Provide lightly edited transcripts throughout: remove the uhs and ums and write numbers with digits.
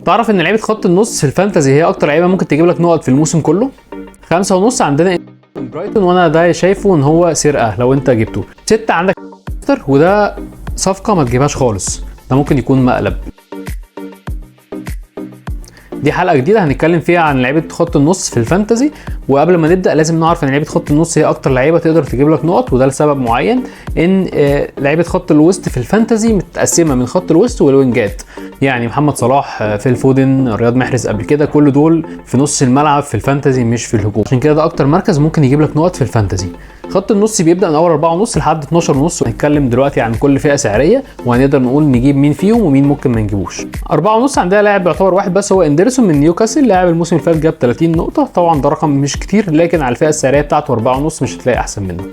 تعرف ان لعيبة خط النص في ال fantasy هي اكتر لعيبة ممكن تجيب لك نقط في الموسم كله. 5.5 عندنا برايتون، وانا ده شايفه ان هو سرقه لو انت جبته. 6 عندك، وده صفقة ما تجيبهاش خالص، ده ممكن يكون مقلب. دي حلقة جديدة هنتكلم فيها عن لعيبة خط النص في ال fantasy. وقبل ما نبدا لازم نعرف ان لعيبة خط النص هي اكتر لعيبة تقدر تجيب لك نقط، وده لسبب معين ان لعيبة خط الوسط في ال fantasy متقسمه من خط الوسط والوينجات. يعني محمد صلاح، فيل فودن، رياض محرز قبل كده، كل دول في نص الملعب في ال fantasy مش في الهجوم. عشان كده ده اكتر مركز ممكن يجيب لك نقط في ال fantasy. خط النص بيبدا من اول 4.5 لحد 12.5. هنتكلم دلوقتي عن كل فئة سعريه وهنقدر نقول نجيب مين فيهم ومين ممكن ما نجيبوش. 4.5 عندنا لاعب يعتبر واحد بس، هو اندرسون من نيوكاسل. لاعب الموسم اللي فات جاب 30 نقطه، طبعا ده رقم مش كتير، لكن على الفئة السعرية بتاعته 4.5 مش هتلاقي احسن منه.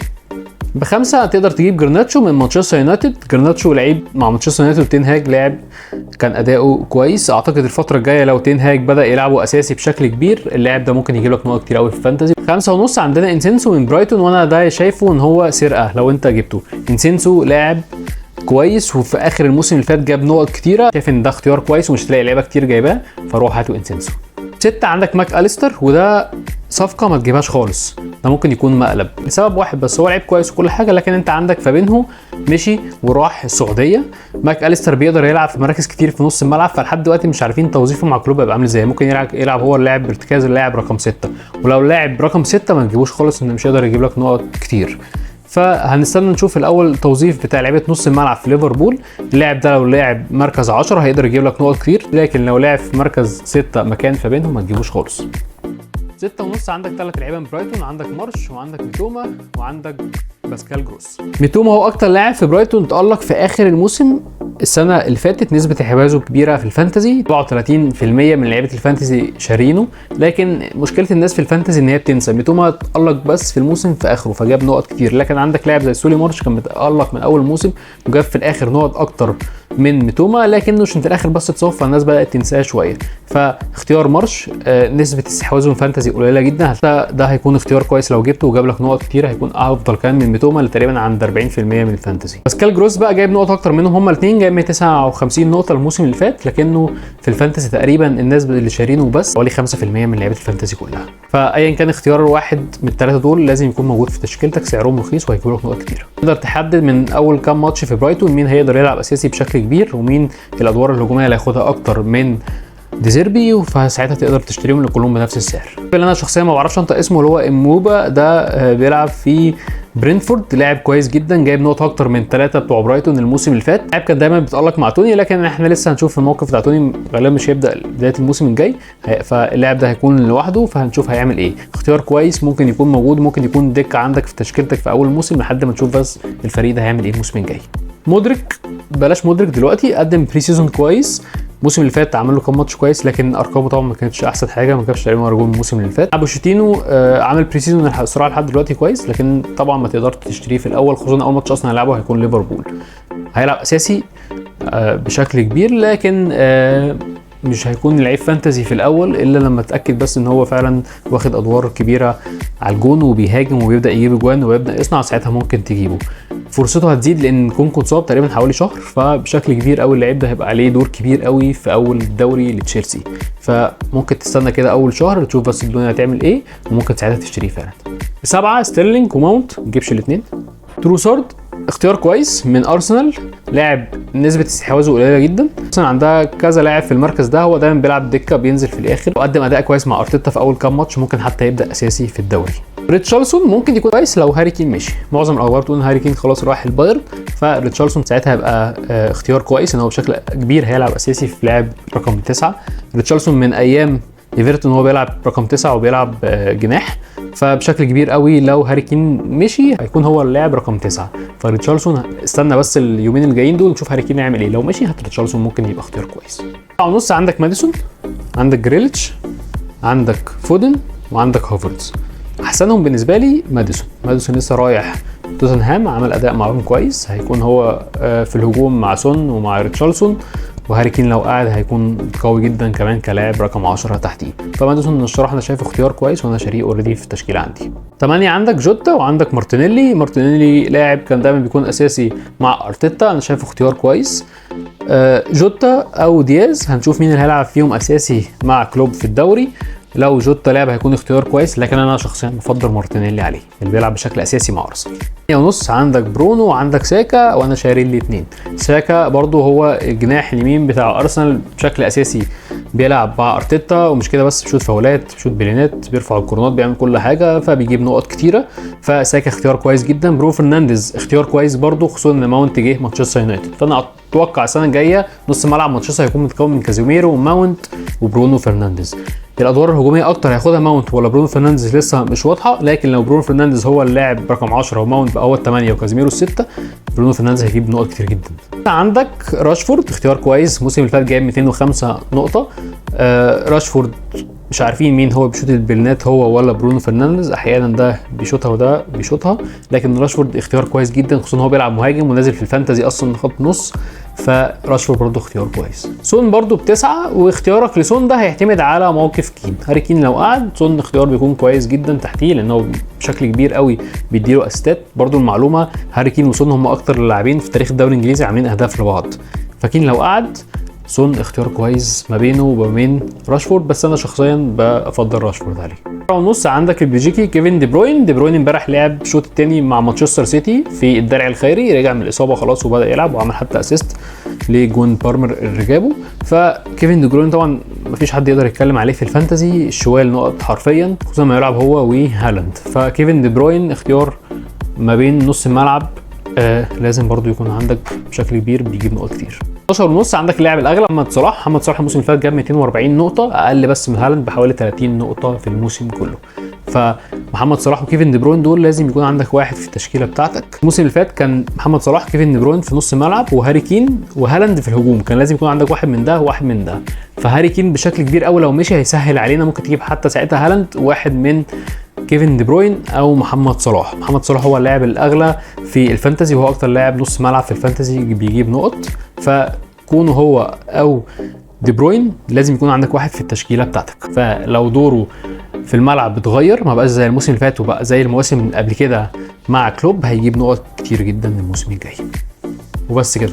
ب5 تقدر تجيب جرناتشو من مانشستر يونايتد. جرناتشو لعيب مع مانشستر يونايتد وتين هاج لاعب كان اداؤه كويس. اعتقد الفترة الجاية لو تين هاج بدا يلعبه اساسي بشكل كبير، اللاعب ده ممكن يجيب لك نقط كتير قوي في ال fantasy. 5.5 عندنا انسينسو من برايتون، وانا ده شايفه ان هو سرقه لو انت جبته. انسينسو لاعب كويس، وفي اخر الموسم اللي فات جاب نقط كتيره. شايف ان ده اختيار كويس ومش هتلاقي لعيبة كتير جايباه، فروح هاتوا انسينسو. 6 عندك ماك اليستر، وده صفقة ما تجيبهاش خالص، ده ممكن يكون مقلب لسبب واحد بس، هو لعيب كويس وكل حاجه، لكن انت عندك فابينهو مشي وراح السعوديه. ماك اليستر بيقدر يلعب في مراكز كتير في نص الملعب، فلحد دلوقتي مش عارفين توظيفه مع كلوب هيبقى عامل ازاي. ممكن يلعب هو اللاعب بارتكاز اللاعب رقم 6، ولو لاعب رقم 6 ما تجيبوش خالص، انه مش هيقدر يجيب لك نقط كتير. فهنستنى نشوف الاول التوظيف بتاع لعيبة نص الملعب في ليفربول. اللاعب ده لو لاعب مركز 10 هيقدر يجيب لك نقط كتير، لكن لو لعب في مركز 6 مكان فابينهو ما تجيبوش خالص. 6.5 عندك 3 لعيبة من برايتون، عندك مارش وعندك ميتوما وعندك باسكال جروس. ميتوما هو اكتر لاعب في برايتون تألق في اخر الموسم السنة اللي فاتت، نسبه استحواذه كبيرة في ال fantasy، 37% من لعيبة ال fantasy شارينه. لكن مشكلة الناس في ال fantasy ان هي بتنسى. ميتوما تألق بس في الموسم في اخره فجاب نقط كتير، لكن عندك لاعب زي سولي مارش كان متألق من اول موسم وجاب في الاخر نقط اكتر من ميتوما، لكنه عشان في الاخر بس اتصاب فالناس بدات تنساه شوية. فاختيار مارش نسبه استحواذه من fantasy قليله جدا، ده هيكون اختيار كويس لو جبته وجاب لك نقط كتير، هيكون افضل كمان من ميتوما اللي تقريبا عند 40% من ال fantasy. باسكال جروس بقى جايب نقط اكتر منهم هما الاثنين، جايب 159 نقطة الموسم اللي فات، لكنه في ال fantasy تقريبا الناس اللي شارينه بس حوالي 5% من لعيبة ال fantasy كلها. فايا كان اختيار واحد من الثلاثة دول لازم يكون موجود في تشكيلتك، سعرهم رخيص وهيجيبوا لك نقط كتير. تقدر تحدد من اول كام ماتش في برايتون مين هيقدر يلعب اساسي بشكل كبير ومين الادوار الهجومية اللي هياخدها اكتر من ديزيربي، فساعتها تقدر تشتريهم كلهم بنفس السعر. اللي انا شخصيا ما بعرفش انطق اسمه اللي هو اموبا ده، بيلعب في برينتفورد، لاعب كويس جدا، جايب نقط اكتر من 3 بتوع برايتون الموسم اللي فات. لاعب كان دايما بيتالق مع توني، لكن احنا لسه هنشوف الموقف بتاع توني، غالبا مش هيبدا بداية الموسم الجاي، فاللاعب ده هيكون لوحده، فهنشوف هيعمل ايه. اختيار كويس ممكن يكون موجود، ممكن يكون دكه عندك في تشكيلتك في اول الموسم لحد ما نشوف بس الفريق ده هيعمل ايه الموسم الجاي. مودريك بلاش مودريك دلوقتي، قدم pre-season كويس الموسم اللي فات، عمل له كام ماتش كويس، لكن ارقامه طبعا ما كانتش احسن حاجة، ما جابش تقريبا جول الموسم اللي فات. بوشيتينو عامل pre-season الصراحة لحد دلوقتي كويس، لكن طبعا ما تقدر تشتريه في الاول، خصوصا اول ماتش اصلا هيلعبه هيكون ليفربول. هيلعب اساسي بشكل كبير، لكن مش هيكون لعيب fantasy في الاول الا لما اتاكد بس ان هو فعلا واخد ادوار كبيرة على الجون وبيهاجم وبيبدا يجيب اجوان ويبدا يصنع، ساعتها ممكن تجيبه. فرصته هتزيد لان نكونكو اتصاب تقريبا حوالي شهر، فبشكل كبير قوي اللعيب ده هيبقى عليه دور كبير قوي في اول الدوري لتشيلسي، فممكن تستنى كده اول شهر تشوف بس الدنيا هتعمل ايه، وممكن ساعتها تشتريه فعلا. 7 ستيرلينج وماونت، ما تجيبش الاثنين. تروسارد اختيار كويس من ارسنال، لاعب نسبه استحواذه قليله جدا، ارسنال عندها كذا لاعب في المركز ده، هو دايما بيلعب دكه بينزل في الاخر، وقدم اداء كويس مع ارتيتا في اول كام ماتش، ممكن حتى يبدا اساسي في الدوري. ريتشارلسون ممكن يكون كويس لو هاري كين مشي، معظم الاخبار بتقول ان هاري كين خلاص راح البايرن، فريتشارلسون ساعتها هيبقى اختيار كويس ان هو بشكل كبير هيلعب اساسي في لاعب رقم 9. ريتشارلسون من ايام ايفرتون هو بيلعب رقم 9 وبيلعب جناح، فبشكل كبير قوي لو هاري كين مشي هيكون هو اللاعب رقم 9. فريتشارلسون استنى بس اليومين الجايين دول نشوف هاري كين يعمل ايه، لو مشي هات ريتشارلسون ممكن يبقى اختيار كويس. 9.5 عندك ماديسون، عندك جريليتش، عندك فودن، وعندك هافرتز. احسنهم بالنسبة لي ماديسون. ماديسون لسه رايح توتنهام، عمل اداء معاهم كويس، هيكون هو في الهجوم مع سون ومع ريتشارلسون، وهاري كين لو قعد هيكون قوي جدا كمان كلاعب رقم 10 تحتيه. فماديسون الصراحة انا شايفه اختيار كويس، وانا شاريه already في التشكيلة عندي. 8 عندك جوتا وعندك مارتينيلي. مارتينيلي لاعب كان دايما بيكون اساسي مع ارتيتا، انا شايفه اختيار كويس. جوتا او دياز هنشوف مين اللي هيلعب فيهم اساسي مع كلوب في الدوري. لو جوتا لعب هيكون اختيار كويس، لكن انا شخصيا بفضل مارتينيلي عليه اللي بيلعب بشكل اساسي مع ارسنال. ونص عندك برونو وعندك ساكا، وانا شاري الاثنين. ساكا برضو هو الجناح اليمين بتاع ارسنال بشكل اساسي، بيلعب مع ارتيتا، ومش كده بس، بيشوط فاولات، بيشوط بلينات، بيرفع الكورنات، بيعمل كل حاجة، فبيجيب نقط كتيرة. فساكا اختيار كويس جدا. برونو فرنانديز اختيار كويس برضو، خصوصا ان ماونت جه مانشستر يونايتد، فانا اتوقع السنة الجاية نص ملعب مانشستر هيكون متكون من كازيميرو وماونت وبرونو فرنانديز. الادوار الهجومية اكتر هياخدها ماونت ولا برونو فرنانديز لسه مش واضحة، لكن لو برونو فرنانديز هو اللاعب رقم 10 وماونت بقى هو الثمانية وكازيميرو الستة، برونو فرنانديز هيجيب نقط كتير جدا. عندك راشفورد اختيار كويس، الموسم اللي فات جايب 205 نقطة. راشفورد مش عارفين مين هو بيشوط البلنات، هو ولا برونو فرنانديز، احيانا ده بيشوطها وده بيشوطها، لكن راشفورد اختيار كويس جدا، خصوصا هو بيلعب مهاجم ونازل في ال fantasy اصلا خط نص، فراشفورد برضه اختيار كويس. سون برضه بتسعة، واختيارك لسون ده هيعتمد على موقف كين. هاري كين لو قعد سون اختيار بيكون كويس جدا تحتيه، لان هو بشكل كبير قوي بيديله اسيستات. برضه المعلومة، هاري كين وسون هم اكتر اللاعبين في تاريخ الدوري الانجليزي عاملين اهداف لبعض، فكين لو قعد سون اختيار كويس ما بينه وما بين راشفورد، بس انا شخصيا بفضل راشفورد عليه. ونص عندك البلجيكي كيفن دي بروين. دي بروين امبارح لعب الشوط الثاني مع مانشستر سيتي في الدرع الخيري، رجع من الاصابة خلاص وبدا يلعب وعمل حتى assist لجون بارمر اللي جابه. فكيفن دي بروين طبعا مفيش حد يقدر يتكلم عليه في ال fantasy، شوال نقط حرفيا، خصوصا ما يلعب هو وهالاند. فكيفن دي بروين اختيار ما بين نص الملعب، لازم برضو يكون عندك بشكل كبير، بيجيب نقط كتير. 12 ونص عندك اللاعب الاغلى محمد صلاح. محمد صلاح الموسم اللي فات جاب 240 نقطة، اقل بس من هالاند بحوالي 30 نقطة في الموسم كله. فمحمد صلاح وكيفن دي بروين دول لازم يكون عندك واحد في التشكيلة بتاعتك. الموسم اللي فات كان محمد صلاح كيفن دي بروين في نص الملعب، وهاري كين وهالاند في الهجوم، كان لازم يكون عندك واحد من ده وواحد من ده. فهاري كين بشكل كبير قوي لو مشي هيسهل علينا، ممكن تجيب حتى ساعتها هالاند واحد من كيفن دي بروين او محمد صلاح. محمد صلاح هو اللاعب الاغلى في ال fantasy، وهو اكتر لاعب نص ملعب في ال fantasy بيجيب نقط، فكونه هو او دي بروين لازم يكون عندك واحد في التشكيلة بتاعتك. فلو دوره في الملعب اتغير، ما بقاش زي الموسم اللي فات وبقى زي المواسم اللي قبل كده مع كلوب، هيجيب نقط كتير جدا الموسم الجاي. وبس كده.